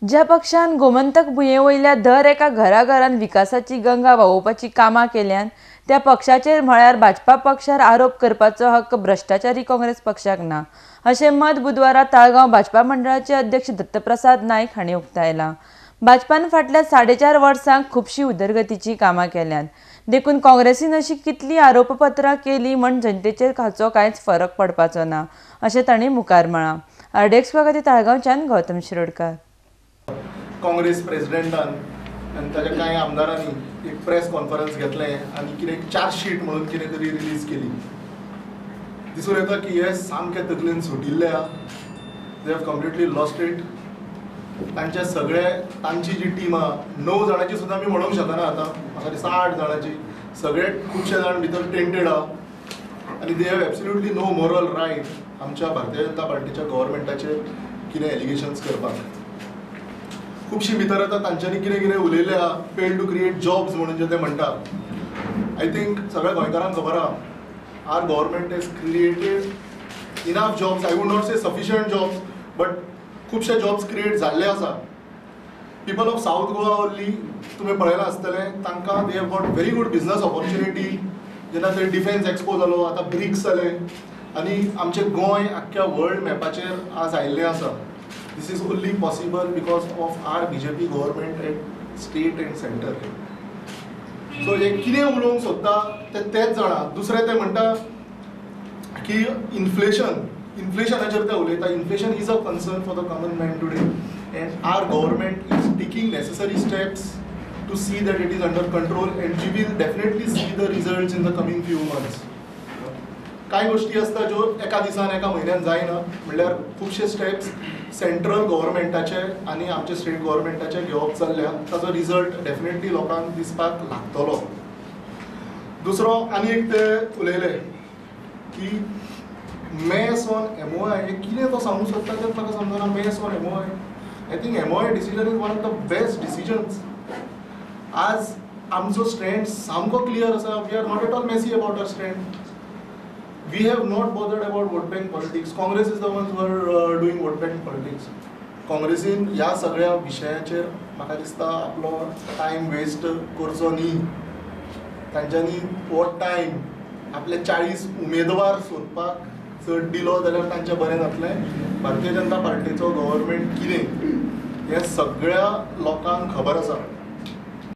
ज्या पक्षान गोमंतक भुंये वयल्या दर एका घराघरान विकासाची गंगा व्हांवोवपाची कामां केल्यान त्या पक्षाचेर म्हळ्यार भाजपा पक्षार आरोप करपाचो हक्क भ्रश्टाचारी काँग्रेस पक्षाक ना अशें मत बुधवारा ताळगांव भाजपा मंडळाचे अध्यक्ष दत्तप्रसाद नायक हांणी उक्तायलां. भाजपान फाटल्या 4.5 वर्सांक खुबशीं उदरगतीचीं कामां केल्यांत, देखून काँग्रेसीन अशी कितलीं आरोपपत्रां केलीं म्हण जनतेचेर हाचो कांयच फरक पडपाचो ना अशें तांणी मुखार म्हळां. आरडीएक्स खातीर ताळगांवच्यान गौतम शिरोडकर. काँग्रेस प्रेसिडेंटान आनी ताच्या कांय आमदारांनी एक प्रेस कॉन्फरन्स घेतलें आनी कितें चार्जशीट म्हणून कितें तरी रिलीज केली. दिसून येता की हे सामके तकलेन सुटिल्ले आहा. They have completely lost it. तांचे सगळे तांची जी टीम आहा 9 जाणांची सुद्दां आमी म्हणूंक शकना आतां, म्हाका दिसता 8 जाणांची, सगळे खुबशे जाण भितर टेंटेड आहा आनी they have absolutely no moral right आमच्या भारतीय जनता पार्टीच्या गव्हर्मेंटाचेर कितें एलिगेशन्स करपाक. खुबशीं भितर आतां तांच्यांनी कितें कितें उलयलें आहा, फेल टू क्रिएट जॉब्स म्हणून जे ते म्हणटा. I think सगळ्या गोंयकारांक खबर आहा our government has created enough jobs. I would not say sufficient jobs, but खुबशे जॉब्स क्रिएट जाल्ले आसा. People of South Goa only तुमी पळयलां आसतलें, तांकां they have got very good business opportunity. जेन्ना ते डिफेन्स एक्सपो जालो, आतां ब्रिक्स जाले आनी आमचें गोंय आख्ख्या वर्ल्ड मॅपाचेर आज आयिल्लें आसा. This is only possible because of our BJP government at state and center. So हे कितें उलोवंक सोदता ते तेच जाणा. दुसरें ते म्हणटा की इन्फ्लेशन, इन्फ्लेशनाचेर ते उलयता. Inflation is a concern for the common man today and our government is taking necessary steps to see that it is under control and we will definitely see the results in the coming few months. कांय गोश्टी आसता ज्यो एका दिसान एका म्हयन्यान जायना, म्हणल्यार खुबशे स्टेप्स सेंट्रल गव्हर्मेंटाचे आनी आमचे स्टेट गव्हर्मेंटाचे घेवप चल्ल्या, ताचो रिजल्ट डेफिनेटली लोकांक दिसपाक लागतलो. दुसरो आनी एक ते उलयले की मेस ऑन MOI, हें कितें तो सांगूंक सोदता तें म्हाका समजना. Mess on MOI, I think MOI decision is one of the best decisions. आज आमचो स्टँड सामको क्लियर आसा. We are not at all messy about our stand. We have not bothered about vote bank politics. Congress is the ones who are doing vote bank politics. काँग्रेसीन ह्या सगळ्या विशयाचेर म्हाका दिसता आपलो टायम वेस्ट करचो न्ही. तांच्यांनी हो टायम आपले 40 उमेदवार सोदपाक चड दिलो जाल्यार तांचें बरें जातलें. भारतीय जनता पार्टीचो गव्हर्मेंट कितें हें सगळ्या लोकांक खबर आसा.